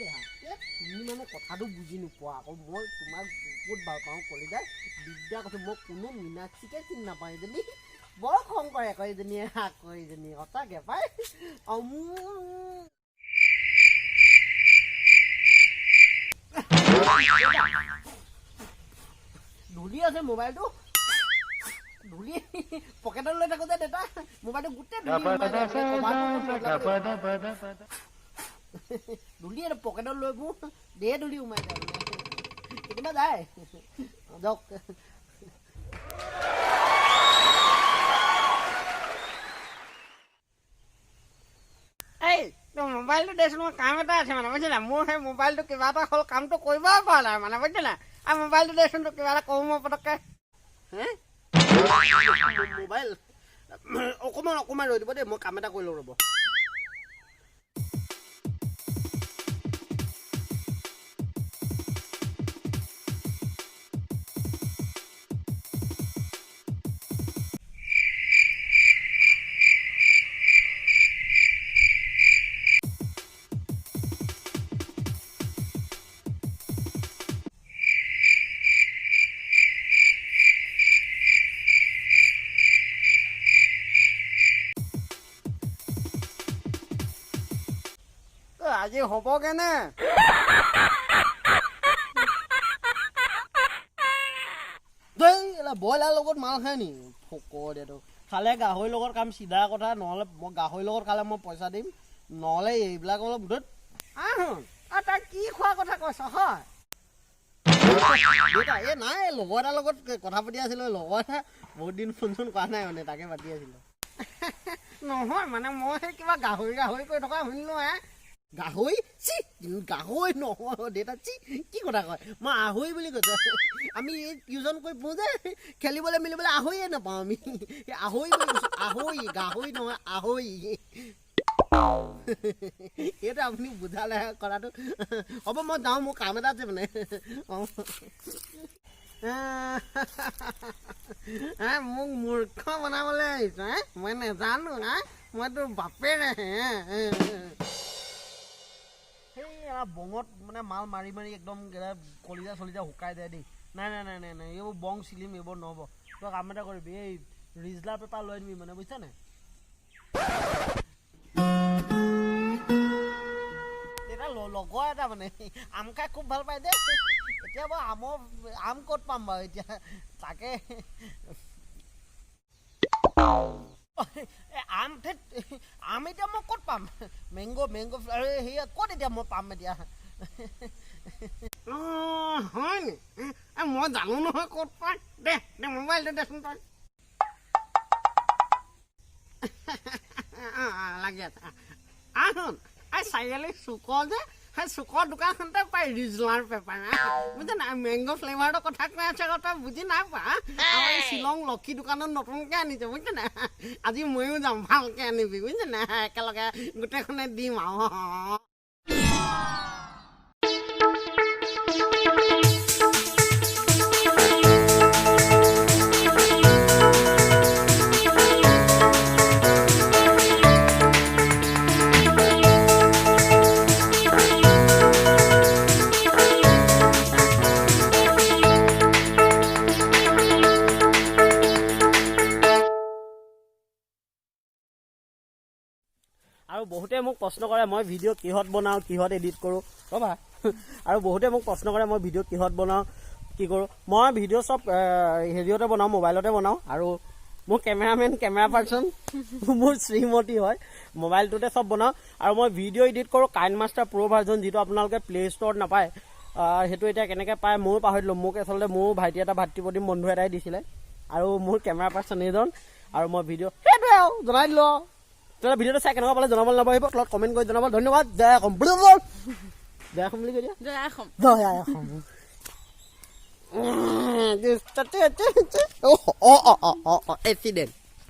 দেহা, তুমি মানে কথাটো বুজি নোপোৱা আকৌ। মই তোমাক বহুত ভাল পাওঁ কলিজা। দিগদাৰ কৈছোঁ, মই কোনো মীনাক্ষীকে চিনি নাপাওঁ। এইজনী বৰ খং কৰে আকৌ, এইজনীয়ে আকৌ, এইজনী সঁচাকে পাই। ধূলি আছে মোবাইলটো, ধূলি পকেটত লৈ থাকো যে দেউতা, মোবাইলটো গোটেই ধূলি, পকেটত লৈ ফুৰো, ঢেৰ ধূলি সোমাই যায় কেতিয়াবা, যায় যাওক। এই তোৰ মোবাইলটো দেচোন, মোৰ কাম এটা আছে মানে, বুজিছা নাই? মোৰ সেই মোবাইলটো কিবা এটা হ'ল, কামটো কৰিবই পৰা নাই মানে, বুজিছা নাই? আৰু মোবাইলটো দেচোন, তোক কিবা এটা কৰোঁ মই পটককৈ। হে, মোবাইল অকণমান অকণমান ৰৈ দিব দেই, মই কাম এটা কৰি লওঁ, ৰ'ব। আজি হ'বগে নে? ব্ৰইলাৰ লগত মাল খায় নি? ফকৰ দেটো খালে গাহৰিৰ লগত খাম, চিধা কথা। নহ'লে মই গাহৰিৰ লগত খালে মই পইচা দিম, নহ'লে এইবিলাক অলপ ধেত। আহোন, তই কি খোৱা কথা কৈছ হয়? দেউতা, এই নাই, লগৰ এটাৰ লগত কথা পাতি আছিলোঁ, লগৰ এটা বহুত দিন ফোন চোন কৰা নাই মানে, তাকে পাতি আছিলোঁ। নহয় মানে মই সেই কিবা গাহৰি গাহৰি কৈ থকা শুনিলোঁ হে। গাহৰি? চি, গাহৰি নহয় দেউতা, চি, কি কথা কয়, মই আহৈ বুলি কৈছোঁ। আমি এই টিউশ্যন কৰি ফুৰোঁ যে, খেলিবলৈ মেলিবলৈ আহৈয়ে নাপাওঁ আমি, আহৈ বুলি কৈছোঁ, আহৈ, গাহৰি নহয়, আহৈ। এইটো আপুনি বুজালে কথাটো। হ'ব, মই যাওঁ, মোৰ কাম এটা আছে মানে। অঁ, মোক মূৰ্খ বনাবলৈ আহিছ হে? মই নেজানো হা, মই তোৰ বাপেৰে। সেই বঙত মানে মাল মাৰি মাৰি একদম কলিজা চলিজা শুকাই যায় দেই। নাই নাই নাই নাই নাই, এইবোৰ বং চিলিম এইবোৰ নহ'ব। তই কাম এটা কৰিবি, এই ৰিজলাৰ পেপাৰ লৈ আনিবি মানে, বুজিছা নাই? তেতিয়া লগৰ এটা মানে আম খাই খুব ভাল পায় দেই। এতিয়া বাৰু আমৰ আম ক'ত পাম বাৰু এতিয়া? তাকে আম, ধেত, আম এতিয়া মই ক'ত পাম? মেংগ' মেংগ' সেয়া ক'ত এতিয়া মই পাম এতিয়া? অঁ, হয় নি? মই জানো নহয় ক'ত পাই। দে দে মোবাইলটো দেচোন তই। লাগি আছে, আহোন, এই চাৰিআলি চুকৰ যে, সেই চুকৰ দোকানখনতে পাই ৰিজলাৰ পেপাৰ, বুজিছা নাই? মেংগ' ফ্লেভাৰটোৰ কথা কৈ আছে আকৌ, তই বুজি নাই পোৱা। আমাৰ এই শ্বিলং লক্ষী দোকানত নতুনকৈ আনিছে, বুজিছা নাই? আজি ময়ো যাম, ভালকৈ আনিবি, বুজিছা নাই? একেলগে গোটেইখনে দিম আৰু। আৰু বহুতে মোক প্ৰশ্ন কৰে মই ভিডিঅ' কিহত বনাওঁ, কিহত এডিট কৰোঁ, ৰ'বা। আৰু বহুতে মোক প্ৰশ্ন কৰে মই ভিডিঅ' কিহত বনাওঁ, কি কৰোঁ। মই ভিডিঅ' চব হেৰিয়তে বনাওঁ, মোবাইলতে বনাওঁ। আৰু মোৰ কেমেৰামেন, কেমেৰা পাৰ্চন মোৰ শ্ৰীমতী হয়, মোবাইলটোতে চব বনাওঁ। আৰু মই ভিডিঅ' এডিট কৰোঁ কাইন মাষ্টাৰ প্ৰ' ভাৰ্জন, যিটো আপোনালোকে প্লে' ষ্ট'ৰত নাপায়। সেইটো এতিয়া কেনেকৈ পায় ময়ো পাহৰিলোঁ। মোক আচলতে মোৰ ভাইটি এটা, ভাতৃপ্ৰতিম বন্ধু এটাই দিছিলে। আৰু মোৰ কেমেৰা পাৰ্চন এইজন, আৰু মই ভিডিঅ' সেইটোৱে আৰু জনাই দিলোঁ। আৰু তেতিয়াহ'লে ভিডিঅ'টো চাই কেনেকুৱা পালে জনাবলৈ নাপাহৰিব, তলত কমেণ্ট কৰি জনাব। ধন্যবাদ। জয় অসম, জয় অসম বুলি কৈ দিয়া। জয় অসম, জয় অসম। অঁ অঁ অঁ অঁ, এক্সিডেণ্ট।